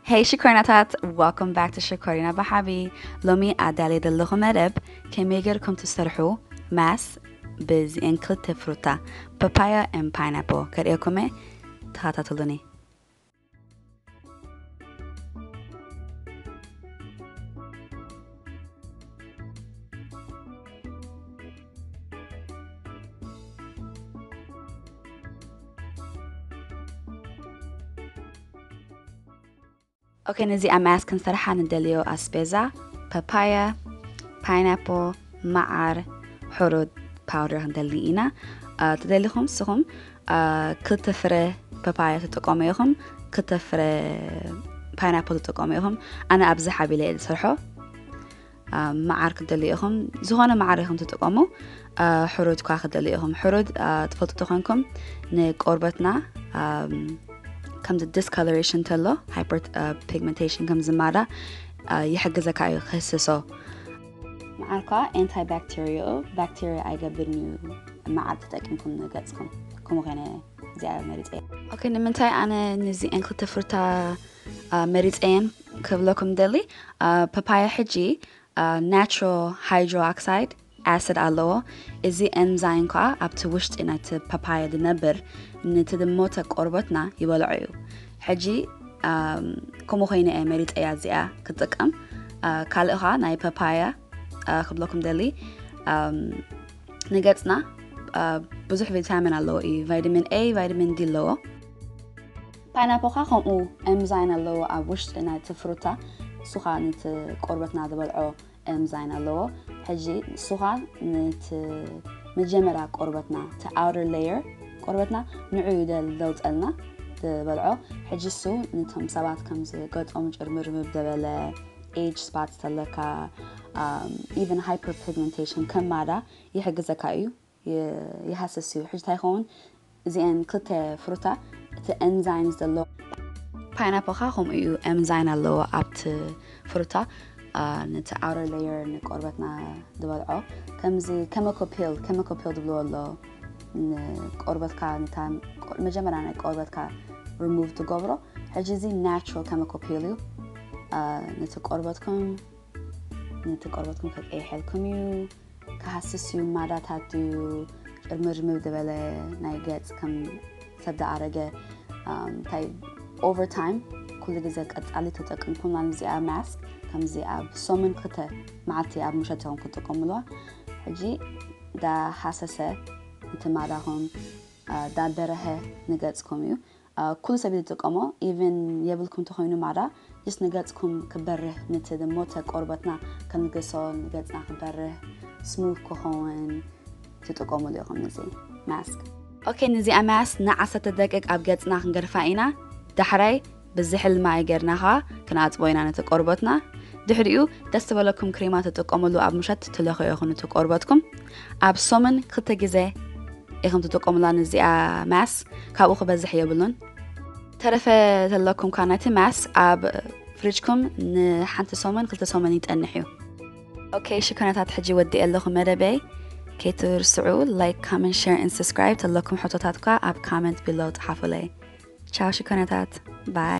Hey ሽኮሪናታት፣ welcome back to ሽኮሪና ብሓቢ። ሎሚ ኣዳልየ ዘለኹ መደብ ከመይ ጌርኩም ትሰርሑ ማስ ብዚኤን ክልተ ፍሩታ፣ ፓፓያ and ፓይናፕል፣ ከርእየኩም እየ። ተኸታተሉኒ። ኦኬ፣ ነዚኣ ማስ ክንሰርሓ ንደልዮ ኣስቤዛ ፓፓያ፣ ፓይናፕል፣ መዓር፣ ሕሩድ ፓውደር ክንደሊ ኢና። ተደሊኹም ንስኹም ክልተ ፍረ ፓፓያ ትጥቀሙ ኢኹም፣ ክልተ ፍረ ፓይናፕል ትጥቀሙ ኢኹም። ኣነ ኣብዚ ሓቢለ እየ ዝሰርሖ። መዓር ክትደልዩ ኢኹም፣ ዝኾነ መዓር ኢኹም ትጥቀሙ። ሕሩድ ኳ ክትደልዩ ኢኹም። ሕሩድ ትፈልጡ ተኾንኩም ንቆርበትና ከምዚ ዲስኮሎሬሽን ተሎ፣ ሃይፐር ፒግመንቴሽን ከም ዝማዳ ይሕግዘካ እዩ ክህስሶ። መዓር ኳ ኤንታይ ባክቴሪያ እዩ፣ ባክቴሪያ ኣይገብርን እዩ። መዓር ተጠቂምኩም ንገጽኩም ከምኡ ኮይነ እዚኣ መሪጸ። ኦኬ፣ ንምንታይ ኣነ ንዚኤን ክልተ ፍሩታ መሪጸየን ክብለኩም ደሊ። ፓፓያ ሕጂ ናቹራል ሃይድሮክሳይድ ኣሲድ ኣለዎ። እዚ ኤንዛይም ከዓ ኣብቲ ውሽጢ ናይቲ ፓፓያ ዝነብር ነቲ ዝሞተ ቆርበትና ይበልዖ እዩ። ሕጂ ከምኡ ኮይነ እየ መሪፀያ እዚኣ ክጥቀም። ካልእ ከዓ ናይ ፓፓያ ክብለኩም ደሊ፣ ንገፅና ብዙሕ ቪታሚን ኣለዎ እዩ። ቫይታሚን ኤ፣ ቫይታሚን ዲ ኣለዎ። ፓይናፕል ከዓ ከምኡ ኤንዛይም ኣለዎ ኣብ ውሽጢ ናይቲ ፍሩታ። እሱ ከዓ ነቲ ቆርበትና ዝበልዖ ኤንዛይም ኣለዎ። ሕጂ እሱ ከዓ ነቲ መጀመርያ ቆርበትና፣ እቲ ኣውተር ሌየር ቆርበትና ንዑ እዩ ዘውፀልና ዝበልዖ። ሕጂ እሱ ነቶም ሰባት ከም ዝገጦም ጭርምርምር ዘበለ ኤጅ ስፓት ተለካ፣ ኢቨን ሃይፐር ፒግመንቴሽን ከም ማዳ ይሕግዘካ እዩ፣ ይሃስስ እዩ። ሕጂ እንታይ ይኸውን? እዚአን ክልተ ፍሩታ እቲ ኤንዛይም ዘሎ። ፓይናፕል ካ ከምኡ እዩ፣ ኤንዛይም ኣለዎ ኣብቲ ፍሩታ። ነቲ ኣውተር ሌየር ንቆርበትና ዝበልዖ ከምዚ ኬሚኮ ፒል፣ ኬሚኮ ፒል ዝብልዎ ኣሎ። ንቆርበትካ ነታ መጀመርያ ናይ ቆርበትካ ሪሙቭ ትገብሮ። ሕጂ እዚ ናቹራል ኬሚኮ ፒል እዩ። ነቲ ቆርበትኩም ነቲ ቆርበትኩም ከቀይሐልኩም እዩ። ክሃስስ እዩ፣ ማዳታት እዩ፣ ጭርምርምር ዝበለ ናይ ገጽ ከም ሰብ ዝኣረገ። እንታይ ኦቨርታይም ኩሉ ግዜ ቀጻሊ ተጠቅምኩም ማለት እዚኣ ማስክ ከምዚ ኣብ ሰሙን ክልተ መዓልቲ ኣብ ምሸት ኢኹም ክትጥቀምልዋ። ሕጂ ዳሃሰሰ እቲ ማዳኹም ዳደረሀ ንገጽኩም እዩ። ኩሉ ሰብ ዝጥቀሞ ኢቨን የብልኩም ተኮይኑ ማዳ ጅስ ንገጽኩም ክበርህ፣ ነቲ ዝሞተ ቆርበትና ከንግሶ፣ ንገጽና ክበርህ ስሙት ክኸውን ትጥቀሙሉ ኢኹም እዚ ማስክ። ኦኬ፣ ነዚኣ ማስክ ንዓሰርተ ደቂቅ ኣብ ገጽና ክንገድፋ ኢና። ዳሕራይ ብዝሕል ማይ ገርና ኸዓ ክንኣጽቦ ኢና ነቲ ቆርበትና። ድሕሪኡ ደስ ዝበለኩም ክሬማ ትጥቀሙሉ ኣብ ምሸት ትለኽዮ ኢኹም ነቲ ቆርበትኩም። ኣብ ሰሙን ክልተ ግዜ ኢኹም ትጥቀሙላ ነዚኣ ማስክ፣ ካብኡ ክበዝሕ የብሉን። ተረፈ ዘለኩም ካ ነቲ ማስክ ኣብ ፍሪጅኩም ንሓንቲ ሰሙን ክልተ ሰሙን ይጠንሕ እዩ። ኦኬ ሽኮናታት፣ ሕጂ ወዲእ ኣለኹ መደበይ። ከይትርስዑ ላይክ፣ ኮመንት፣ ሸር ን ሰብስክራይብ ተለኩም ሕቶታት ኳ ኣብ ኮመንት ቢሎው ጸሓፉለይ። ቻው ሽኮናታት፣ ባይ።